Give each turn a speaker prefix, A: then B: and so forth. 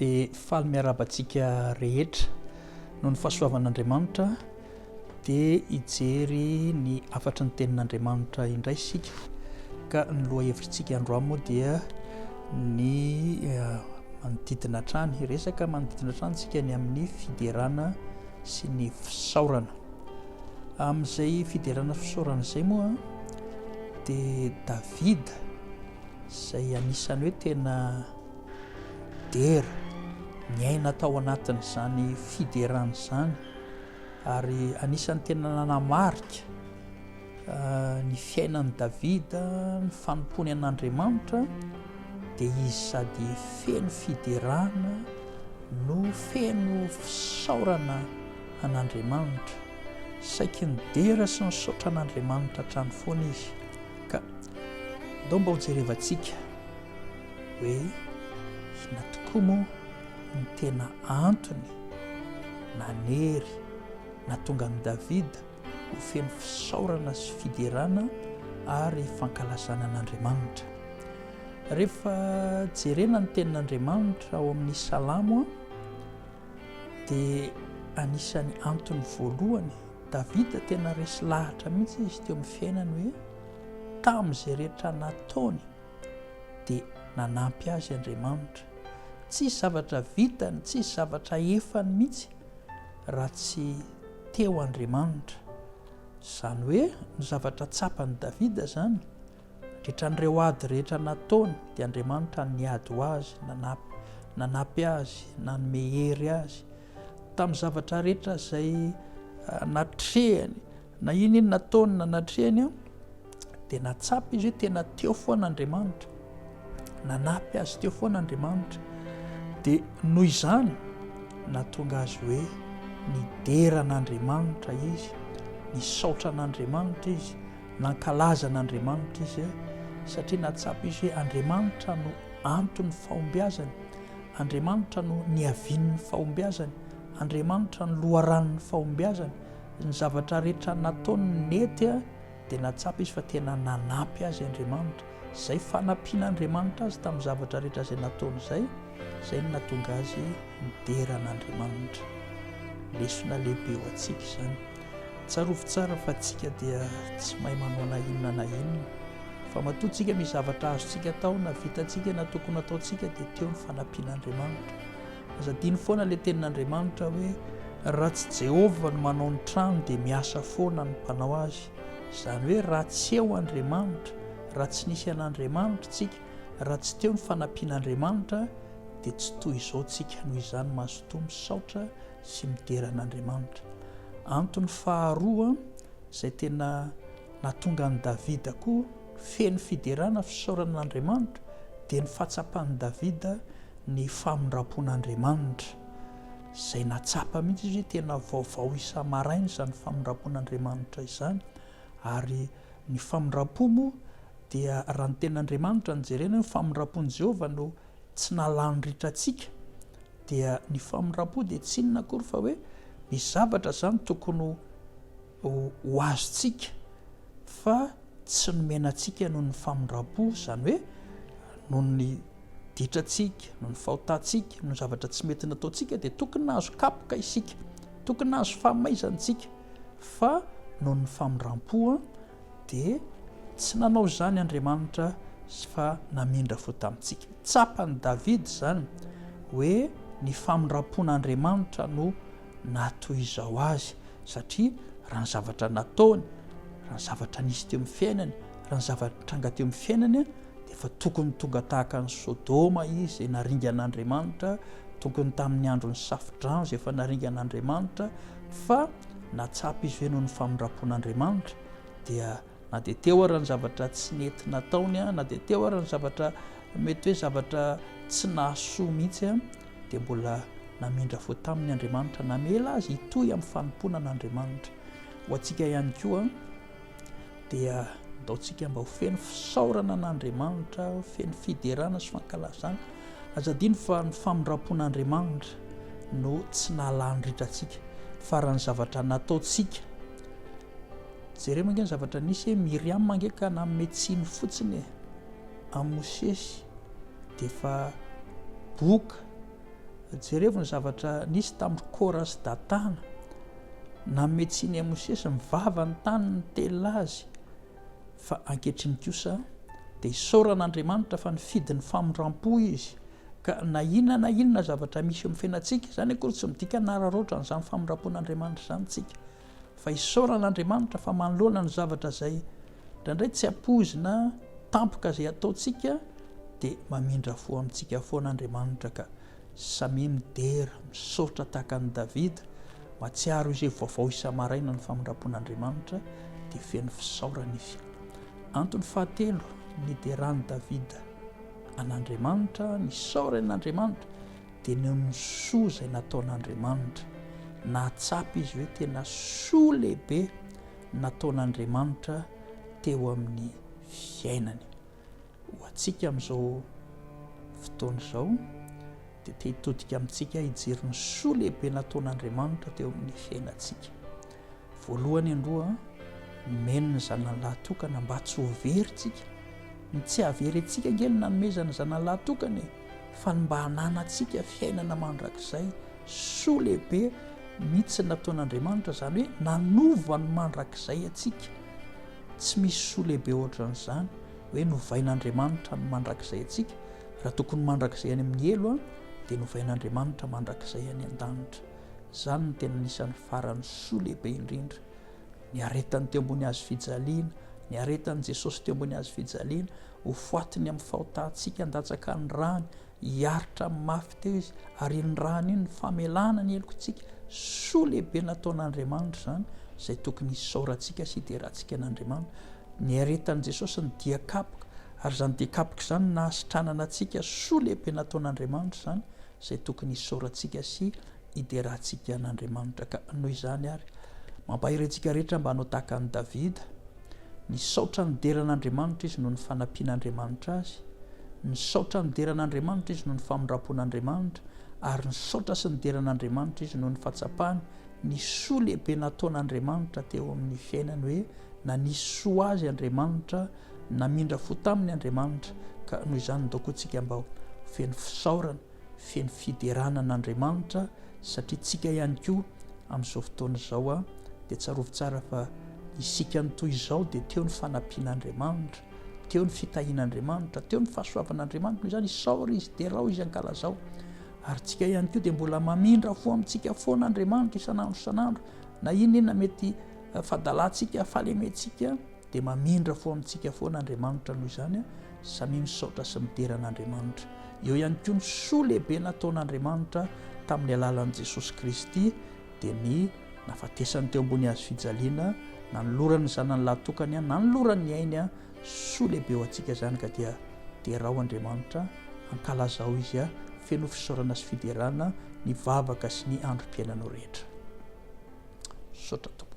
A: Dia faly miarahaba antsika rehetra. Noho ny fahasoavan'Andriamanitra dia hijery ny hafatry ny tenin'Andriamanitra indray isika. Ka ny lohahevitritsika androany moa dia ny eh, manodidina hatrany, hiresaka manodidina hatrany isika ny amin'ny fiderana sy ny fisaorana. Amin'izay fiderana fisaorana izay moa dia Davida izay anisan'ny hoe tena dera, niaina tao anatin'izany fiderana izany ary anisan'ny tena nanamarika ny fiainan'i Davida, ny fanompoany an'Andriamanitra, dia izy sady feno fiderana no feno fisaorana an'Andriamanitra. Saiky nidera sy nisaotra an'Andriamanitra hatrany foana izy. Ka ndao mba hojerevantsika hoe inona tokoa moa ny tena antony nanery nahatonga an'i Davida ho feno fisaorana sy fiderana ary fankalazana an'Andriamanitra. Rehefa jerena ny tenin'Andriamanitra ao amin'ny Salamo dia anisan'ny antony voalohany, Davida tena resy lahatra mihitsy izy teo amin'ny fiainany hoe tamin'izay rehetra nataony dia nanampy azy Andriamanitra. Tsisy zavatra vitany, tsisy zavatra efany mihitsy raha tsy teo Andriamanitra. Izany hoe ny zavatra tsapan'i Davida izany, nandritra an'ireo ady rehetra nataony dia Andriamanitra niady ho azy, nanampy, nanampy azy, nanome hery azy. Tamin'ny zavatra rehetra izay natrehany, na inona inona nataony na natrehany, dia nahatsapa izy hoe tena teo foana Andriamanitra, nanampy azy teo foana Andriamanitra. Dia noho izany nahatonga azy hoe nidera an'Andriamanitra izy, nisaotra an'Andriamanitra izy, nankalaza an'Andriamanitra izy, satria nahatsapa izy hoe Andriamanitra no anton'ny fahombiazany, Andriamanitra no niavian'ny fahombiazany, Andriamanitra no loharanon'ny fahombiazany, ny zavatra rehetra nataony nety dia nahatsapa izy fa tena nanampy azy Andriamanitra. Izay fanampian'Andriamanitra azy tamin'ny zavatra rehetra izay nataony izay, izay no nahatonga azy nidera an'Andriamanitra. Lesona lehibe ho antsika izany. Tsarovy tsara fa tsika dia tsy mahay manao na inona na inona. Fa matoa tsika misy zavatra azontsika atao na vitantsika na tokony hataontsika dia teo ny fanampian'Andriamanitra. Aza adino foana ilay tenin'Andriamanitra hoe raha tsy Jehovah no manao ny trano dia miasa foana ny mpanao azy. Izany hoe raha tsy eo Andriamanitra, raha tsy nisy an'Andriamanitra tsika, raha tsy teo ny fanampian'Andriamanitra dia tsy toy izao tsika. Noho izany mazotoa misaotra sy midera an'Andriamanitra. Antony faharoa izay tena nahatonga an'i Davida koa feno fiderana fisaorana an'Andriamanitra dia ny fahatsapan'i Davida ny famindram-pon'Andriamanitra. Izay nahatsapa mihitsy izy hoe tena vaovao isa-maraina izany famindram-pon'Andriamanitra izany. Ary ny famindram-po moa dia raha ny tenin'Andriamanitra no jerena hoe ny famindram-pon'i Jehovah no tsy nahalany ritra antsika dia ny famindram-po dia tsy inona akory fa hoe misy zavatra izany tokony ho azontsika fa tsy nomena antsika noho ny famindram-po, izany hoe noho ny ditrantsika, noho ny fahotantsika, noho ny zavatra tsy mety nataontsika dia tokony nahazo kapoka isika, tokony nahazo famaizana isika fa noho ny famindram-po dia tsy nanao izany Andriamanitra fa namindra fo tamintsika. Tsapan'i Davida izany hoe ny famindram-pon'Andriamanitra no nahatoy izao azy satria raha ny zavatra nataony, raha ny zavatra nisy teo amin'ny fiainany, raha ny zavatra nitranga teo amin'ny fiainany dia efa tokony tonga tahaka an'i Sodoma izy izay naringan'Andriamanitra, tokony tamin'ny andron'ny safodrano izay efa naringan'Andriamanitra fa nahatsapa izy hoe noho ny famindram-pon'Andriamanitra dia na dia teo ara ny zavatra tsy nety nataony, na dia teo ara ny zavatra mety hoe zavatra tsy nahasoa mihitsy dia mbola namindra fo taminy Andriamanitra, namela azy hitohy amin'ny fanompoana an'Andriamanitra. Ho antsika ihany koa dia ndaontsika mba ho feno fisaorana an'Andriamanitra, ho feno fiderana sy fankalazana. Aza adino fa ny famindram-pon'Andriamanitra no tsy nahalany ritra antsika, fa raha ny zavatra nataontsika, jereo ange ny zavatra nisy e, Miriam ange ka nanome tsiny fotsiny e, amin'i Mosesy dia efa boka. Jerevo ny zavatra nisy tamin'i Kora sy Datana. Nanome tsiny an'i Mosesy ny vavany tany nitelina azy. Fa ankehitriny kosa dia isaorana Andriamanitra fa nifidy ny famindram-po izy. Ka na inona na inona zavatra misy eo amin'ny fiainantsika, izany akory tsy midika hanararaotra an'izany famindram-pon'Andriamanitra izany isika. Fa isaorana Andriamanitra fa manoloana ny zavatra izay indraindray tsy ampoizina tampoka izay ataontsika dia mamindra fo amintsika foana Andriamanitra ka samia midera, misaotra tahaka an'i Davida, mahatsiaro izy hoe vaovao isa-maraina ny famindram-pon'Andriamanitra dia feno fisaorana izy. Antony fahatelo nideran'i Davida an'Andriamanitra, nisaorany an'Andriamanitra dia noho ny soa izay nataon'Andriamanitra. Nahatsapa izy hoe tena soa lehibe nataon'Andriamanitra teo amin'ny fiainany. Ho antsika amin'izao fotoana izao dia te hitodika amintsika hijery ny soa lehibe nataon'Andriamanitra teo amin'ny fiainantsika. Voalohany aloha, nomeny ny zanany lahy tokana mba tsy ho very tsika. Ny tsy hahavery antsika ange no nanomezany ny zanany lahy tokana e, fa ny mba hananantsika fiainana mandrakizay. Soa lehibe mihitsy nataon'Andriamanitra izany hoe nanova ny mandrakizay antsika. Tsy misy soa lehibe ohatran'izany hoe novain'Andriamanitra ny mandrakizay antsika. Raha tokony mandrakizay any amin'ny helo dia novain'Andriamanitra mandrakizay any an-danitra. Izany no tena anisan'ny faran'ny soa lehibe indrindra. Niaretany teo ambony hazo fijaliana, niaretan'i Jesosy teo ambony hazo fijaliana, ho foatiny amin'ny fahotantsika handatsaka ny rany, hiaritra mafy teo izy, ary iny rany iny ny famelana ny helokontsika. Soa lehibe nataon'Andriamanitra izany, izay tokony hisaorantsika sy hiderantsika an'Andriamanitra. Niaretan'i Jesosy ny dia kapoka, ary izany dia kapoka izany no nahasitranana antsika. Soa lehibe nataon'Andriamanitra izany, izay tokony hisaorantsika sy hiderantsika an'Andriamanitra. Ka noho izany àry, mampahery antsika rehetra mba hanao tahaka an'i Davida. Nisaotra nidera an'Andriamanitra izy noho ny fanampian'Andriamanitra azy. Nisaotra nidera an'Andriamanitra izy noho ny famindram-pon'Andriamanitra. Ary nisaotra sy nidera an'Andriamanitra izy noho ny fahatsapany ny soa lehibe nataon'Andriamanitra teo amin'ny fiainany hoe nanisy soa azy Andriamanitra, namindra fo taminy Andriamanitra. Ka noho izany ndao koa tsika mba ho feno fisaorana, feno fiderana an'Andriamanitra satria tsika ihany koa amin'izao fotoana izao dia tsarovy tsara fa isika ny toy izao dia teo ny fanampian'Andriamanitra, teo ny fitahian'Andriamanitra, teo ny fahasoavan'Andriamanitra, noho izany isaory izy, derao izy, ankalazao. Ary tsika ihany koa dia mbola mamindra fo amintsika foana Andriamanitra isan'andro isan'andro, na inona inona mety fadalantsika, fahalementsika, dia mamindra fo amintsika foana Andriamanitra noho izany samia misaotra sy midera an'Andriamanitra. Eo ihany koa ny soa lehibe nataon'Andriamanitra tamin'ny alalan'i Jesosy Kristy dia ny nafatesany teo ambony hazo fijaliana, nanolorany ny zanany lahy tokany, nanolorany ny ainy, soa lehibe ho antsika izany ka dia derao Andriamanitra, ankalazao Izy, feno fisaorana sy fiderana ny vavaka sy ny androm-piainanao rehetra. Misaotra Tompoko.